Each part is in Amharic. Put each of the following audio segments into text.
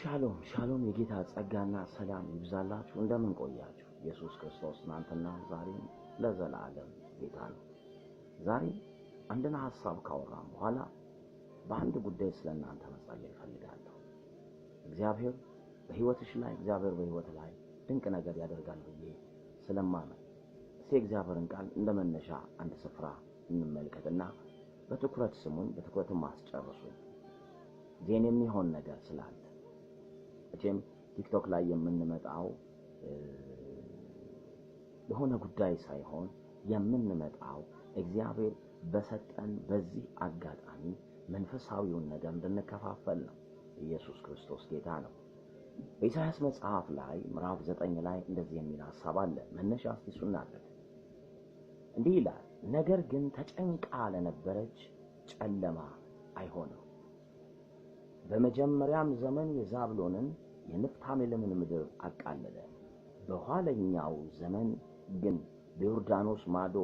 ሻሎም ሻሎም፣ የጌታ ጸጋና ሰላም ይብዛላችሁ። እንደምን ቆያችሁ? ኢየሱስ ክርስቶስ ትናንትና ዛሬም ለዘላለም ጌታ ነው። ዛሬ አንድን ሐሳብ ካወራን በኋላ በአንድ ጉዳይ ስለ እናንተ መጸለይ እፈልጋለሁ። እግዚአብሔር በሕይወትሽ ላይ፣ እግዚአብሔር በሕይወት ላይ ድንቅ ነገር ያደርጋል ብዬ ስለማመን እስቲ የእግዚአብሔርን ቃል እንደ መነሻ አንድ ስፍራ እንመልከትና በትኩረት ስሙኝ፣ በትኩረትም አስጨርሱኝ። ዜን የሚሆን ነገር ስላለ መቼም ቲክቶክ ላይ የምንመጣው ለሆነ ጉዳይ ሳይሆን የምንመጣው እግዚአብሔር በሰጠን በዚህ አጋጣሚ መንፈሳዊውን ነገር እንድንከፋፈል ነው። ኢየሱስ ክርስቶስ ጌታ ነው። በኢሳይያስ መጽሐፍ ላይ ምዕራፍ 9 ላይ እንደዚህ የሚል ሐሳብ አለ። መነሻ እስቲ እሱን እናድርግ። እንዲህ ይላል፣ ነገር ግን ተጨንቃ ለነበረች ጨለማ አይሆንም። በመጀመሪያም ዘመን የዛብሎንን የንፍታሌምን ምድር አቃለለ። በኋለኛው ዘመን ግን በዮርዳኖስ ማዶ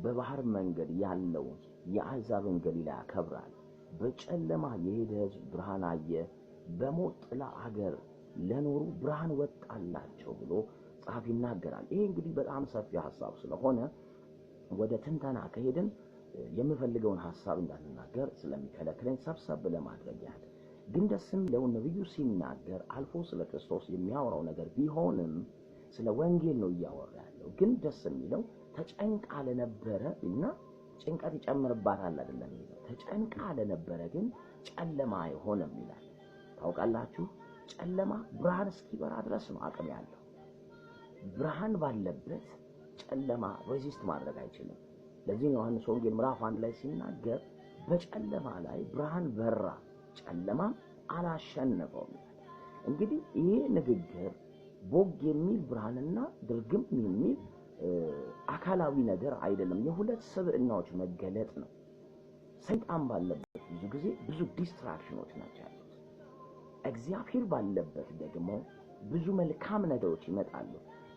በባህር መንገድ ያለውን የአሕዛብን ገሊላ ያከብራል። በጨለማ የሄደ ሕዝብ ብርሃን አየ፣ በሞት ጥላ አገር ለኖሩ ብርሃን ወጣላቸው ብሎ ጸሐፊ ይናገራል። ይሄ እንግዲህ በጣም ሰፊ ሐሳብ ስለሆነ ወደ ትንተና ከሄድን የምፈልገውን ሐሳብ እንዳልናገር ስለሚከለክለኝ ሰብሰብ ለማድረግ ያህል ግን ደስ የሚለው ነብዩ ሲናገር አልፎ ስለ ክርስቶስ የሚያወራው ነገር ቢሆንም ስለ ወንጌል ነው እያወራ ያለው። ግን ደስ የሚለው ተጨንቃ ለነበረ እና ጭንቀት ይጨምርባታል አይደለም የሚለው፣ ተጨንቃ ለነበረ ግን ጨለማ አይሆንም ይላል። ታውቃላችሁ፣ ጨለማ ብርሃን እስኪበራ ድረስ ነው አቅም ያለው። ብርሃን ባለበት ጨለማ resist ማድረግ አይችልም። ለዚህ ነው ዮሐንስ ወንጌል ምዕራፍ 1 ላይ ሲናገር በጨለማ ላይ ብርሃን በራ፣ ጨለማም አላሸነፈውም ይላል። እንግዲህ ይሄ ንግግር ቦግ የሚል ብርሃንና ድርግም የሚል አካላዊ ነገር አይደለም። የሁለት ስብዕናዎች መገለጥ ነው። ሰይጣን ባለበት ብዙ ጊዜ ብዙ distraction ኦች ናቸው ያሉት። እግዚአብሔር ባለበት ደግሞ ብዙ መልካም ነገሮች ይመጣሉ።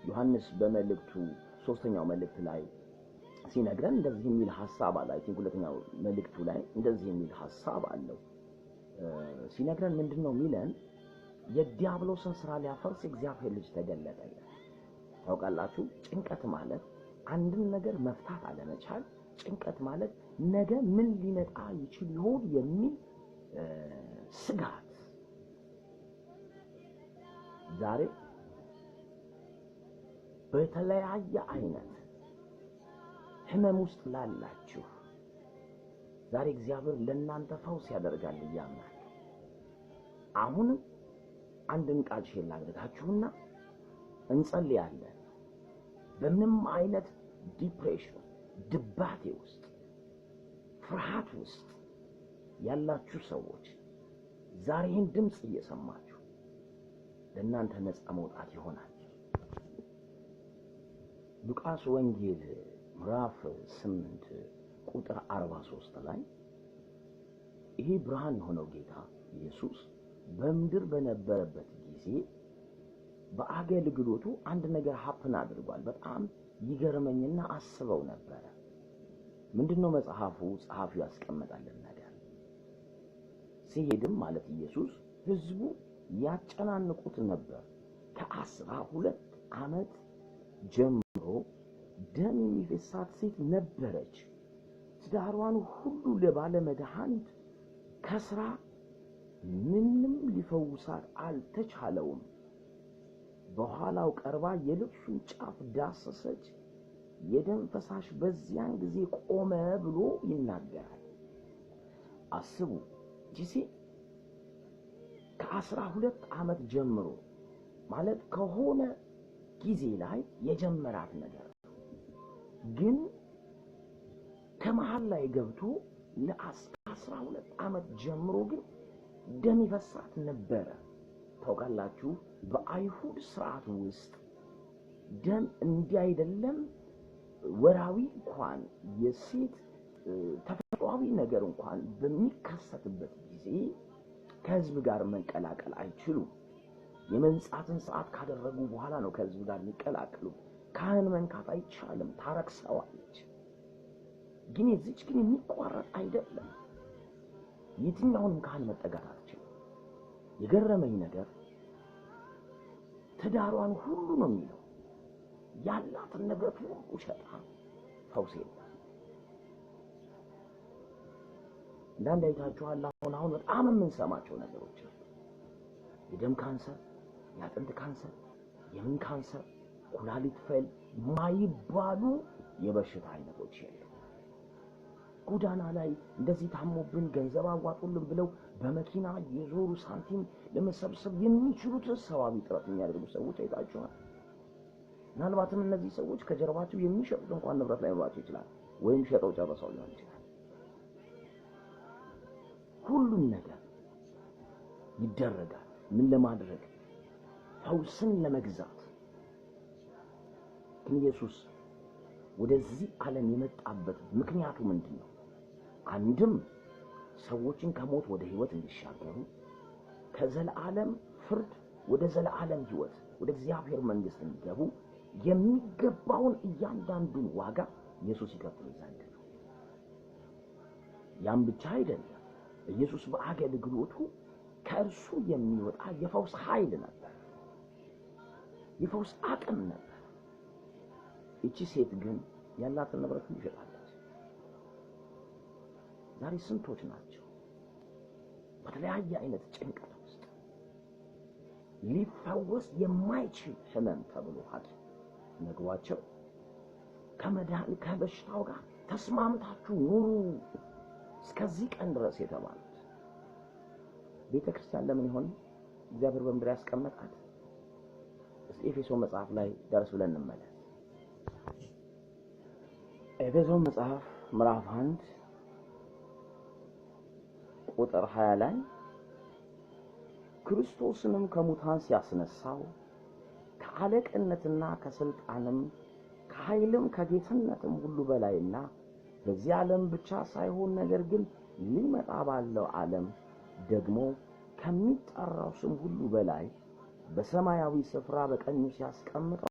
ዮሐንስ በመልእክቱ ሶስተኛው መልእክት ላይ ሲነግረን እንደዚህ የሚል ሐሳብ አለ። I think ሁለተኛው መልእክቱ ላይ እንደዚህ የሚል ሐሳብ አለው። ሲነግረን ምንድነው የሚለን? የዲያብሎስን ስራ ሊያፈርስ የእግዚአብሔር ልጅ ተገለጠ ይላል። ታውቃላችሁ፣ ጭንቀት ማለት አንድን ነገር መፍታት አለመቻል፣ ጭንቀት ማለት ነገ ምን ሊመጣ ይችል ይሆን የሚል ስጋት። ዛሬ በተለያየ አይነት ህመም ውስጥ ላላችሁ ዛሬ እግዚአብሔር ለእናንተ ፈውስ ያደርጋል እያምናለሁ። አሁንም አንድን ቃል share ላድርጋችሁና እንጸልያለን። በምንም አይነት depression፣ ድባቴ ውስጥ፣ ፍርሃት ውስጥ ያላችሁ ሰዎች ዛሬ ይህን ድምፅ እየሰማችሁ ለእናንተ ነፃ መውጣት ይሆናል። ሉቃስ ወንጌል ምዕራፍ 8 ቁጥር 43 ላይ ይሄ ብርሃን የሆነው ጌታ ኢየሱስ በምድር በነበረበት ጊዜ በአገልግሎቱ አንድ ነገር happen አድርጓል። በጣም ይገርመኝና አስበው ነበረ። ምንድነው መጽሐፉ ጸሐፊው ያስቀመጣልን ነገር? ሲሄድም ማለት ኢየሱስ ህዝቡ ያጨናንቁት ነበር። ከ12 ዓመት ጀምሮ ደም የሚፈሳት ሴት ነበረች። ትዳሯን ሁሉ ለባለ መድኃኒት ከስራ ምንም ሊፈውሳት አልተቻለውም። በኋላው ቀርባ የልብሱን ጫፍ ዳሰሰች፣ የደም ፈሳሽ በዚያን ጊዜ ቆመ ብሎ ይናገራል። አስቡ፣ ይቺ ሴት ከ12 ዓመት ጀምሮ ማለት ከሆነ ጊዜ ላይ የጀመራት ነገር ግን ከመሃል ላይ ገብቶ ለ12 ዓመት ጀምሮ ግን ደም ይፈሳት ነበረ። ታውቃላችሁ፣ በአይሁድ ስርዓት ውስጥ ደም እንዲህ አይደለም ወራዊ እንኳን የሴት ተፈጥሯዊ ነገር እንኳን በሚከሰትበት ጊዜ ከህዝብ ጋር መቀላቀል አይችሉም። የመንጻትን ሰዓት ካደረጉ በኋላ ነው ከህዝብ ጋር የሚቀላቀሉ። ካህን መንካት አይቻልም፣ ታረክሰዋለች። ግን የዚች ግን የሚቋረጥ አይደለም። የትኛውንም ካህን መጠጋት አትችልም። የገረመኝ ነገር ትዳሯን ሁሉ ነው የሚለው፣ ያላትን ንብረት ሁሉ ሸጣ ፈውስ የለም። እንዳንድ አይታችኋል። አሁን በጣም የምንሰማቸው ነገሮች አሉ። የደም ካንሰር፣ የአጥንት ካንሰር፣ የምን ካንሰር፣ ኩላሊት fail ማይባሉ የበሽታ አይነቶች የለም። ጎዳና ላይ እንደዚህ ታሞብን ገንዘብ አዋጡልን ብለው በመኪና የዞሩ ሳንቲም ለመሰብሰብ የሚችሉትን ሰዋዊ ጥረት የሚያደርጉ ሰዎች አይታችኋል። ምናልባትም እነዚህ ሰዎች ከጀርባቸው የሚሸጡት እንኳን ንብረት ላይኖራቸው ይችላል፣ ወይም ሸጠው ጨርሰው ሊሆን ይችላል። ሁሉም ነገር ይደረጋል። ምን ለማድረግ? ፈውስን ለመግዛት። ግን ኢየሱስ ወደዚህ ዓለም የመጣበት ምክንያቱ ምንድን ነው? አንድም ሰዎችን ከሞት ወደ ሕይወት እንዲሻገሩ፣ ከዘላለም ፍርድ ወደ ዘላለም ሕይወት ወደ እግዚአብሔር መንግሥት እንዲገቡ የሚገባውን እያንዳንዱን ዋጋ ኢየሱስ ይከፍል ዘንድ ነው። ያም ብቻ አይደለም። ኢየሱስ በአገልግሎቱ ከእርሱ የሚወጣ የፈውስ ኃይል ነበር፣ የፈውስ አቅም ነበር። እቺ ሴት ግን ያላትን ንብረት ሁሉ ሸጣለች። ዛሬ ስንቶች ናቸው በተለያየ አይነት ጭንቀት ውስጥ ሊፈወስ የማይችል ሕመም ተብሎ ሐኪም ነግሯቸው ከመድኃኒት ከበሽታው ጋር ተስማምታችሁ ኑሩ እስከዚህ ቀን ድረስ የተባሉት። ቤተ ክርስቲያን ለምን ይሆን እግዚአብሔር በምድር ያስቀመጣት? እስቲ ኤፌሶን መጽሐፍ ላይ ደረስ ብለን እንመለስ። ኤፌሶን መጽሐፍ ምዕራፍ 1 ቁጥር 20 ላይ ክርስቶስንም ከሙታን ሲያስነሳው ከአለቅነትና ከስልጣንም ከኃይልም ከጌትነትም ሁሉ በላይና በዚህ ዓለም ብቻ ሳይሆን ነገር ግን ሊመጣ ባለው ዓለም ደግሞ ከሚጠራው ስም ሁሉ በላይ በሰማያዊ ስፍራ በቀኙ ሲያስቀምጠው